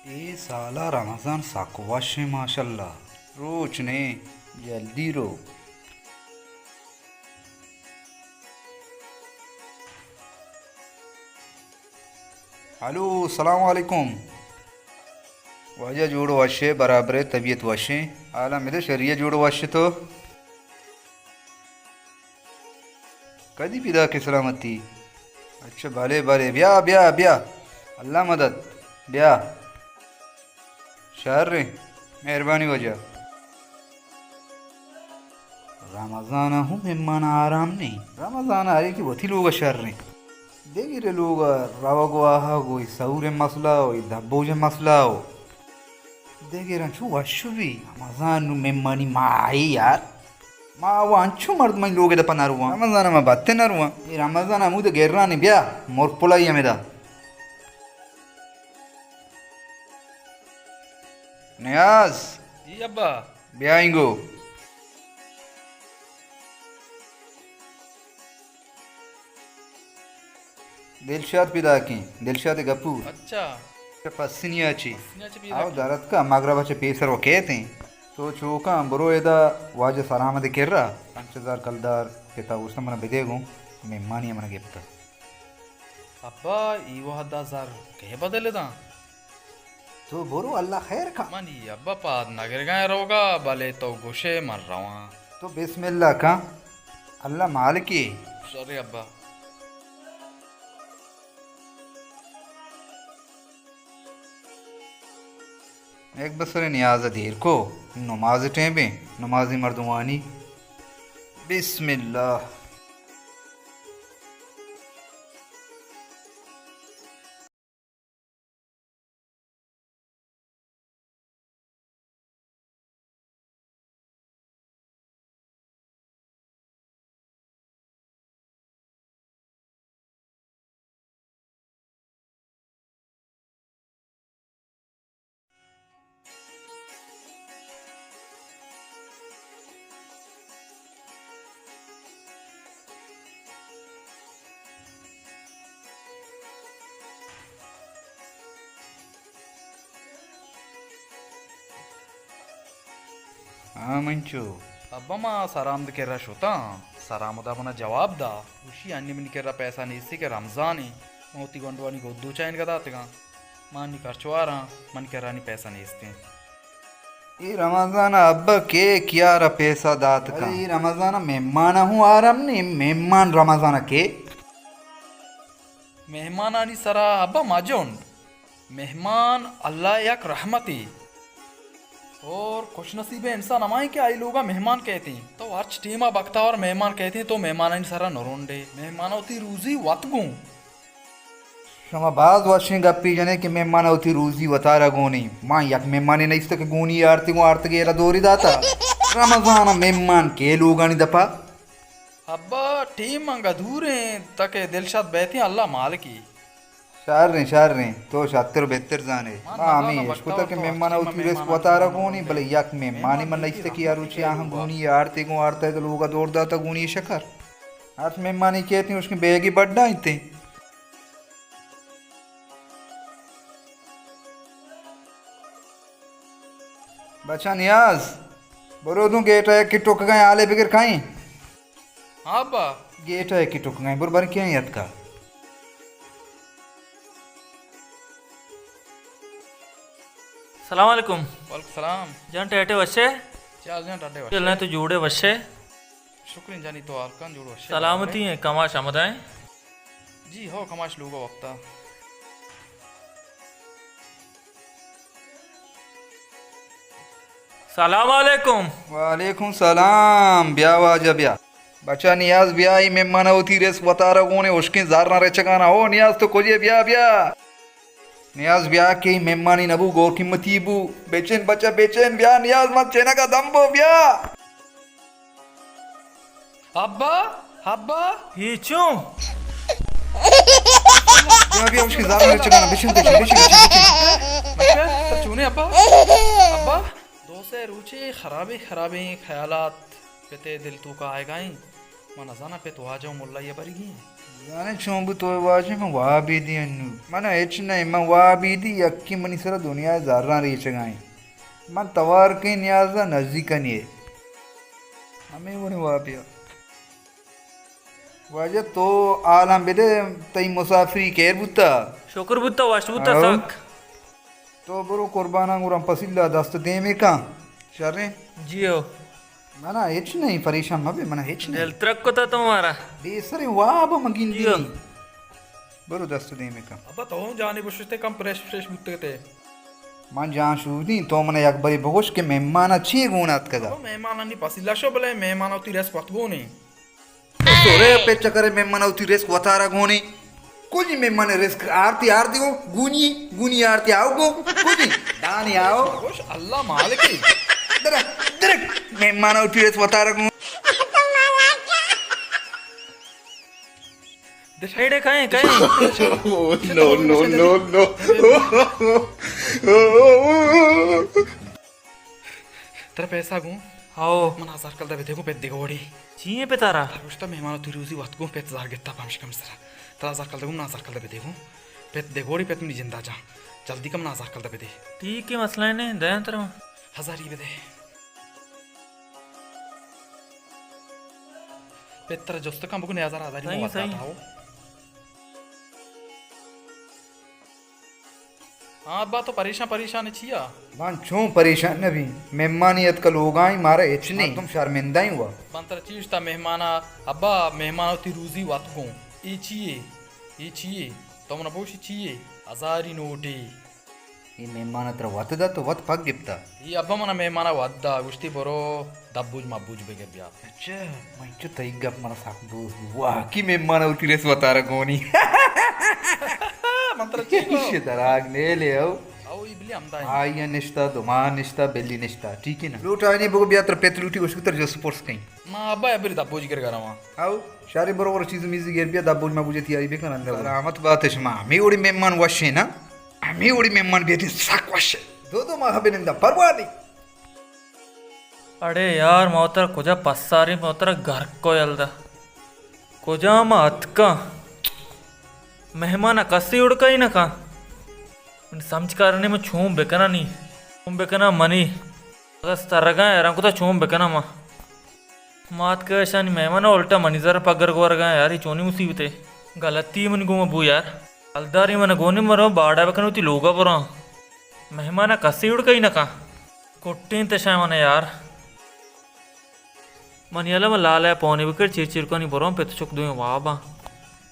اے سالا رمضان سک وش ایں ماشاءاللہ۔ روچ نے، جلدی رو۔ ہلو، السلام علیکم۔ واجہ جوڑ وش ئے، برابر ئے، طبیعت وش ایں؟ حالا مدے شریعہ جوڑ وش تو؟ کدی پیداک ئے سلامتی؟ اچھا، بلے، بلے، بیا، بیا، بیا۔ اللہ مدد، بیا۔ شر ایں، مہربانی واجہ۔ رمضان ءَ ہوں مہمان آرام نیں۔ رمضان ءَ ہرے کہ وتی لوگ ءَ شر ایں۔ دگرے لوگ ءَ روگ ءُ آہگ ءُ اے سہور ءِ مسئلہ ءُ اے دپ بوج ءِ مسئلہ ءُ دگراں چو وش بی۔ رمضان نوں مہمانی ما آئی یار۔ ما و انچو مردمانی لوگ ءِ دپ ءَ نہ رواں۔ رمضان ءَ ما بت ءَ نہ رواں۔ اے رمضان ہمود ءَ گراں نی، بیا، مرپلائی ہمدا۔ نیاز۔ جی ابا۔ بیا اینگو۔ دلشاد پیداک ایں، دلشاد گپور۔ اچھا۔ پسنی ءَ چی؟ پسنی ءَ چی پیداک آؤ ایں؟ در اتکا، مغرب ءَ چہ پیسر و کیت ایں۔ تو چو کن، برو ادا واجہ سلامت ءِ کرا، پنچ ہزار کلدار پتا گوشتہ منا بدے گوں، مہمانی ءَ منا گپتہ۔ ابا، اے وہدا زر کئے بدل داں؟ تو برو، اللہ خیر کن۔ من اے ابا پاد نگرگاں روگا، بلے تو گوشے من رواں۔ تو بسم اللہ کن، اللہ مالکے۔ شرے ابا۔ یک بسرے نیاز ءَ دیر کو، نماز ٹیم بیں، نمازی مردم وانی۔ بسم اللہ۔ ہاں منچو۔ ابا ما سرامد کرا شتاں، سرامدا منا جواب دا، گوشی انی منی کرا پیسہ نیستی کہ رمضان ایں، من وتی گونڈوانی گدو چائنگا داتگاں، ما انی کرچ واراں، منی کرا انی پیسہ نیستیں۔ اے رمضان ءَ ابا کے کیار ءَ پیسہ دات کن؟ اے رمضان ءَ مہمان ءَ ہوں آرام نی، مہمان رمضان ءَ کے؟ مہمانانی سرا ابا مجنڈ۔ مہمان اللہ ءِ یک رحمتے۔ اور خوش نصیبیں انسان ہمائیں کہ آئی لوگا مہمان کئیتیں۔ تو ہرچ ٹیما بختاور مہمان کئیتیں، تو مہمانانی سرا نرنڈے۔ مہمان ءَ وتی روزی وت گوں۔ شما باز وشیں گپے جنے کہ مہمان ءَ وتی روزی وتارا گونی۔ ما یک مہمانے نیست کہ گونی آرتی گوں آرتگے را دوری داتا۔ رمضان ءَ مہمان کے لوگانی دپا؟ ابا، ٹیم انگا دوریں، تکے دلشاد بیتیں، اللہ مالکی۔ شریں، شریں، تو شتر بہتر زانے۔ ما ہمیں اشکتا کہ مہمان ءَ وتی رزق وتارا گونی، بلے یک مہمانی من نیست کہ آ روچی آہاں گونی آرتی گوں آرتا تو لوگا دور داتا گونی شکر۔ ہرچ مہمانی کیتیں اشکیں بیگی بڈا انتیں۔ بچا نیاز، برو دوں گیٹ ءَ یکے ٹکگائیں، حالے بگر کائیں۔ ہاں ابا۔ گیٹ ءَ یکے ٹکگائیں، برو بر کیاں یتکا۔ سلام علیکم۔ وعلیکم سلام۔ جان ٹیٹے وشے؟ چا جان ٹیٹے وشے؟ اللہ تو جوڑے وشے؟ شکریں جانی، تو حال کن جوڑ وشے؟ سلامتی ہیں، کماش آمدائیں؟ جی ہو، کماش لوگا وقتا۔ سلام علیکم۔ وعلیکم سلام، بیا واجہ بیا۔ بچا نیاز بیا، ای مہمان وتی رزق وتارا گونے، اشکیں زر نہ رچگانا۔ او نیاز تو کجے، بیا بیا۔ نیاز بیا کہ ای مہمانی نبو، گور قیمتی بو۔ بچن بچا بچن، بیا نیاز من چینگا دم بو، بیا۔ ابا، ابا۔ اے چوں؟ بیا، بیا، اشکیں زر نہ رچگانا، بچن، بچن، بچن، بچن، بچن۔ بچہ، تو چونے ابا؟ ابا، دو سے روچے خرابیں، خرابیں خیالات پتے دل توکا آئیگائیں۔ من نزاناں پت واجہ و ملائی ءَ برگی ایں۔ زانے چون بو تو واجہ، من وابے دی انو۔ من ہچ نہ، من وابے دی، یکی منی سرا دنیا زراں ریچگا ایں۔ من توار کئی نیاز ءَ نزیک ءَ نیے۔ ہمے وڑیں وابے ءَ۔ واجہ تو حالاں بدے، تئی مسافری کیر بوتا؟ شکر بوتا، وش بوتا او۔ سک۔ تو برو قرباناں گوراں پسیلا دست دیمے کن۔ شریں؟ جی ہو۔ من ءَ ہچ نہیں، پریشان مبے، من ءَ ہچ نہیں۔ دل ترک کتا تو مارا۔ بے سریں واب ءَ مگندی جی ہو۔ نہیں۔ برو دست دیمے کن۔ ابا تو جانے بشتے کم پریش پریش بوتگتے۔ من جان شودی، تو من یک بری بگوش کہ مہمان ءَ چی گون اتکگا؟ ابا مہمانانی پسیلا شو بلے، مہمان ءَ وتی رزق وت گونے۔ سورے پہ چکر مہمان ءَ وتی رزق وتارا گونے۔ کجی مہمان رزق آرتی آرتی گو، گونی، گونی آرتی آؤ گو، کجی دانی آؤ۔ گوش اللہ مالکی۔ درک، درک، مہمان ءَ وتی رزق وتارا گون۔ ایڑے کہیں، کہیں۔ نو، نو، نو، نو۔ ترا پیسہ گوں؟ ہاؤ۔ من ہزار کلدہ بدے گوں پت دگہ وڑی۔ چی ایں پتارا؟ ترا گوشتا مہمان ءَ وتی روزی وت گوں پت زار گتا پمشکا سرا۔ ترا ہزار کلدہ گوں، من ہزار کلدہ بدے گوں پت دگہ وڑی، پت منی جندا جان۔ جلدی کن، من ہزار کلدہ بدے۔ ٹھیک ہے، مسئلہ نہیں، دیں ترا۔ ہزاری بدے۔ پت ترا جست کن بگو، نے ہزار ہزاری صحیح، مو ودا صحیح۔ تھا ہو۔ ہاں ابا، تو پریشان پریشان چیا؟ من چون پریشان نہ بی؟ مہمانی اتکا لوگائیں، مارا ہچ نہیں۔ مردم شرمندہ ایں وا۔ من ترا چی گوشتا مہمانا؟ ابا، مہمان وتی روزی وت گوں۔ اے چیے؟ اے چیے؟ تو منا بوشی چیے؟ ہزاری نوٹے۔ اے مہمان ءَ ترا وت دات، تو وت پک گپتا؟ اے ابا منا مہمان ءَ وت دا، گوشتی برو دبوج مبوج بگر بیا۔ اچھا، من چو تئی گپ منا سک دوست بو۔ واقعی مہمان ءَ وتی رس وتارا گونی۔ من ترا چی گو؟ ایشی دراگ نیلے او۔ او، ای بلی ہمدا ایں۔ آئی نشتا، دمان نشتا، بلی نشتا، ٹھیک ہے نا؟ لوٹائینی بگو بیا ترا پت لوٹی، گوشک ترا جس پرس کئیں۔ ما ابا ابری دبوج گر گرما۔ او، شاری برو برو چیز میزی گر بیا، دبوج مبوج تیاری بکن اندر۔ سلامت بات شما، ہمے وڑی مہمان وشیں نا؟ ہمے وڑی مہمان بیتیں سک وش۔ دو دو ماہ بننداں، پرواہ نی۔ اڑے یار، ما ترا کجا پساری، ما ترا گھر کو یلدا۔ کجا ما اتکاں؟ مہمان کسی اڑکائی نہ کن۔ من سمجھ کار نی، من چون بکناں نی؟ چون بکناں منی؟ اگس ترگاں حیران کتا چون بکناں ما؟ مات کہ اشانی مہمان الٹا منی زر پگر گورگاں یار، اے چونی مصیبتے؟ غلطی من گوما بو یار۔ الداری من گونی مرو باڑا بکن وتی لوگا براں۔ مہمان کسی اڑکئی نہ کن۔ کٹیں تشا من یار۔ من یلا من لالہ پونے بکر چیر چیر کنی براں پت چک دوئیں واباں۔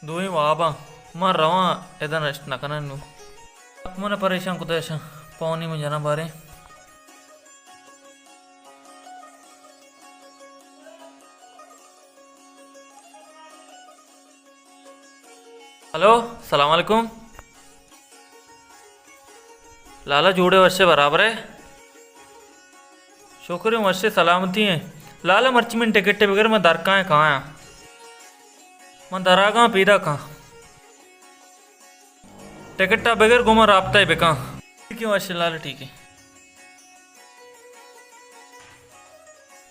دوئیں واباں۔ من رواں ادا نشت نہ کناں نو۔ من پریشان کتا اشاں۔ پونے من جناں باریں۔ ہلو، سلام علیکم۔ لالا جوڑے وشے برابر ہے؟ شکر ہے وشے سلامتی ہیں۔ لالا مرچی من ٹکٹ بگر من درکائیں کایاں۔ من دراگاں پیدا کاں۔ ٹکٹ ءَ بگر گوں من رابطہ ءَ بکن۔ ٹھیک ہے وش لال، ٹھیک ہے۔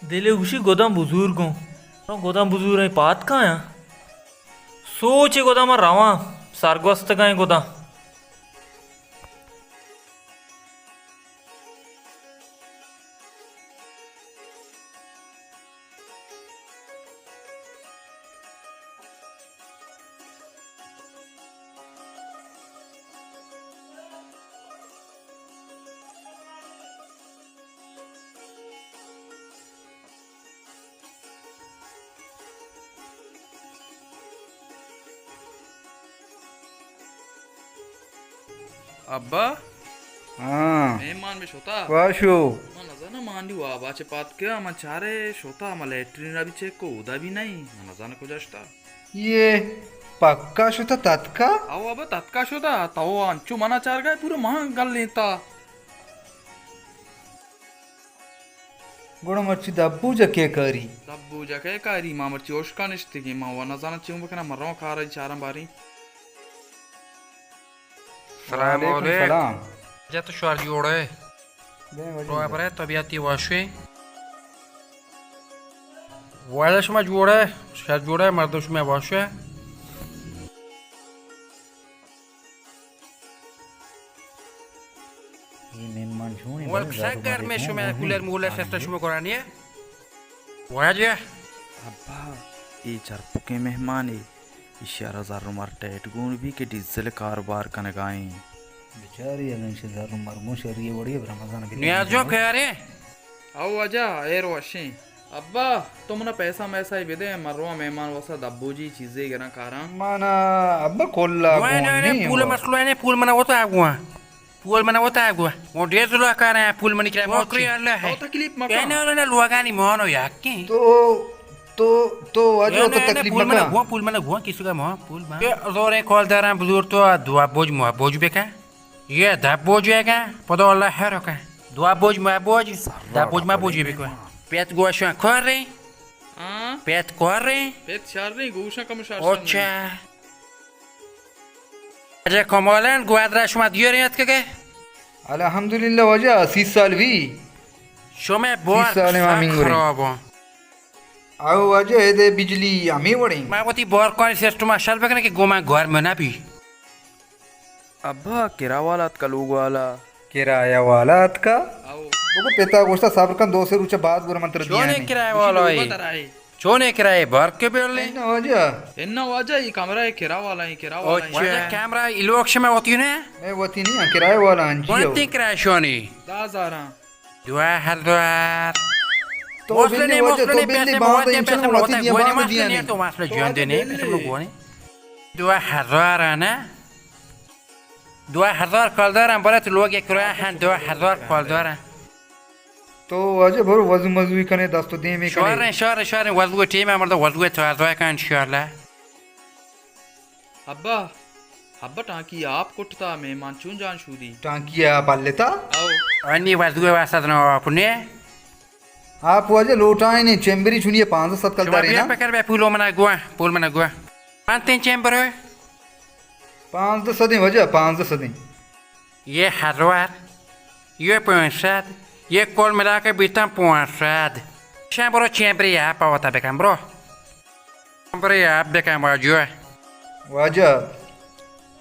دلے گوشی گداں بزور گوں۔ گداں بزور ہیں پات کایاں۔ سوچے گداں من رواں، سرگوستگاں گداں۔ ابا؟ ہاں۔ مہمان بہ شتا؟ کوا شو؟ من نزاناں مانی وابا چہ پاد کیا، من چارے شتا، من لیٹرین ءَ بھی چیک کو، اودا بھی نہیں۔ من نزاناں کجا شتا۔ یہ پکا شتا تتکا؟ او ابا تتکا شتا، تو انچو منا چارگا پورا ماں گل لیتا۔ گڑا مرچی دبوجا کئے کاری؟ دبوجا کئے کاری؟ ما مرچی اوشکا نشتگیں، ما و نزاناں چون بکناں، من رواں کارا چاراں باریں۔ سلام وعلیکم علیک۔ سلام۔ جا تو شوار جوڑ ہے؟ بے وجہ روح برے طبیعتی واشوے؟ واجہ شما جوڑ ئے، شر جوڑ ئے، مردم شما وش ئے۔ اے مہمان چون اِنت؟ ملک سک گرم اِنت، شما کولر مولر سسٹم شما کرانی ئے؟ واجہ۔ ابا، اے چرپکیں مہمانے، ایشی ءَ را زر ءُ مر ٹیٹ گون بی کہ ڈیزل کاروبار کنگا ایں۔ بچاری اگاں ایشی زر ءُ مر گون شری وڑی اب رمضان بی نیاز جو کارے۔ او واجہ، ایر وشیں۔ ابا، تو منا پیسہ میسہ بدے، من رواں مہمان واسطہ دبوجی چیزے گراں کاراں۔ مانا ابا کلا گون نہ، نہ، گون نہ، نی پول ابا۔ مسئلہ نہ، پول منا وتا گوا۔ پول منا وتا گوا۔ او ڈیزل کاراں، پول منی کرا موکری اللہ ہے۔ او تکلیف مکن۔ اے نہ، نہ، لوگانی مانو یاکی۔ تو، تو، تو واجہ اے تو نہ، نہ، تکلیف پول منا مکن۔ گوا، پول منا گوا، کسی کا ماں، پول منا۔ اے زوریں کال داراں بزور تو دوا بوج موا بوج بکن۔ یہ دپ بوجے گا، پدا اللہ حیر کن۔ دوا بوج ما بوج، دپ بوج ما بوجی بکن۔ پیت گوشن کار رہی؟ ہاں؟ پیت کار رہی؟ پیت شر رہی، گوشن کم شر شر اچھا۔ اجے کمالن گوادرا شما دیوری اتکگے؟ الحمدللہ واجہ، سی سال بی۔ شما بار سی سال ما سک منگوریں۔ خراب ہوں۔ او واجہ، ادے بجلی ہمے وڑیں۔ ما وتی بارکانی سسٹم ءَ شل بکناں کہ گوں من گرم نہ بی۔ ابا، کرایہ والا اتکا، لوگ والا۔ کرایہ والا اتکا؟ او۔ بگو پتا گوشتا صبر کن، دو سے روچ بعد گور من تر چونے دیاں۔ کرایہ والا ہے؟ چونے کرایہ بار کے بیل لے؟ انا واجہ۔ انا واجہ، یہ کمرہ ہے، کرایہ والا ہے، کرایہ والا ہے۔ اچھا۔ واجہ کمرہ ای لوگ شما ہوتی نے؟ میں وتی نہیں، کرایہ والا ہاں جی۔ کون تی کرایہ شونی؟ دہ ہزار۔ دو ہزار۔ تو مسئلہ بندی نہیں، واجہ، مسئلہ تو نہیں، بندی پیسے باہر مواد انشاءاللہ پیسے وتی مواد دیاں، گوانی باہر مسئلہ دیاں نہیں، نہیں۔ تو مسئلہ تو جان واجہ دینے، بندی۔ پیسے لوگ گوانی۔ دو ہزار آنا۔ دو ہزار کلدار ہم برت لوگ یک راه ہن دو ہزار کلدار۔ تو واجہ برو وضو مضوی کنے، دست و دیمی کنے۔ شواریں، شواریں، شواریں، وضو ٹیم مرد وضو تو ازوائے کن انشاءاللہ۔ ابا، ابا ٹانکی آپ کٹتا، مہمان چون جان شودی؟ ٹانکی آپ ہلتا؟ او۔ انی وضو واسطہ نہ آپ نے۔ آپ واجہ لوٹائیں نے، چیمبری چونی پانزدہ سد کلدار شما ہے بیا نا؟ پکر بے پولو منا گوا، پول منا گوا۔ پانتیں چیمبر ہے؟ پانزدہ سدیں واجہ، پانزدہ سدیں۔ یہ ہزار، یہ پانچ سد، یہ کل ملا کے بیتاں پانچ سد۔ شاہ برو چیمبری آپ ہوتا بکن برو۔ چیمبری آپ بکن واجہ۔ واجہ،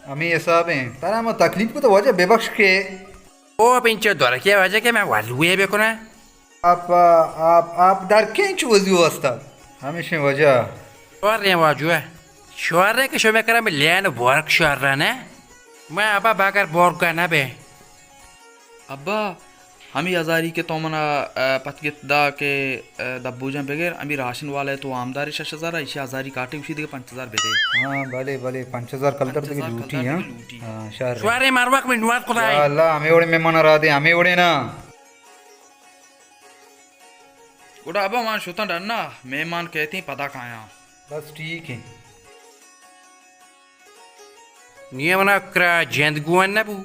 ہمیں حساب ہیں۔ ترا ما تکلیف کو تو واجہ بے بخش کے۔ او پنچو درکے واجہ کہ میں وضوے بکناں۔ آپ، آپ، آپ در کینچ وضو واسطہ؟ ہمیشیں واجہ۔ شواریں واجہ۔ شواریں کہ شما کرا میں لین بورک شوارا نے۔ میں ابا بگر بورگا نہ بے۔ ابا، ہمی ہزاری کہ تو منا، ا، پت گت دا کہ، ا، دبوجاں بگر، ہمی راشن والے تو آمداری شش ہزار، ایشی ہزاری کاٹے، اسی دیگہ پنچ ہزار بدے۔ ہاں، بلے، بلے، پنچ ہزار کلدار پنچ ہزار دیگہ لوٹی، کلدار ہاں۔ دیگہ لوٹی۔ ہاں، شر۔ شواریں مروک میں نواز خدا یا ہے۔ اللہ، ہمیں وڑے مہمان را دے، ہمیں وڑے نا۔ گڑا ابا من شتاں ڈنا، مہمان کہتیں پدا کایاں۔ بس ٹھیک ہے۔ نی منا کرا جند گون نبو۔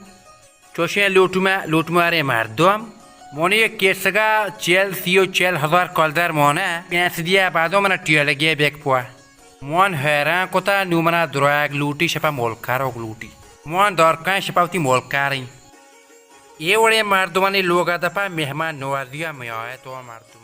چوشیں لوٹما، لوٹمارے مردم۔ مونی یک کیسگا چل، سی و چل ہزار کلدار مانا۔ پیانس دیا بعدو منا ٹیلگے بیک پوا۔ من حیران کتا، نوں منا دراگ لوٹی، شپا ملکا روگ لوٹی۔ من درکاں شپا وتی ملکا رئیں۔ اے وڑیں مردمانی لوگا دپا مہمان نوازیا میایت و مردم۔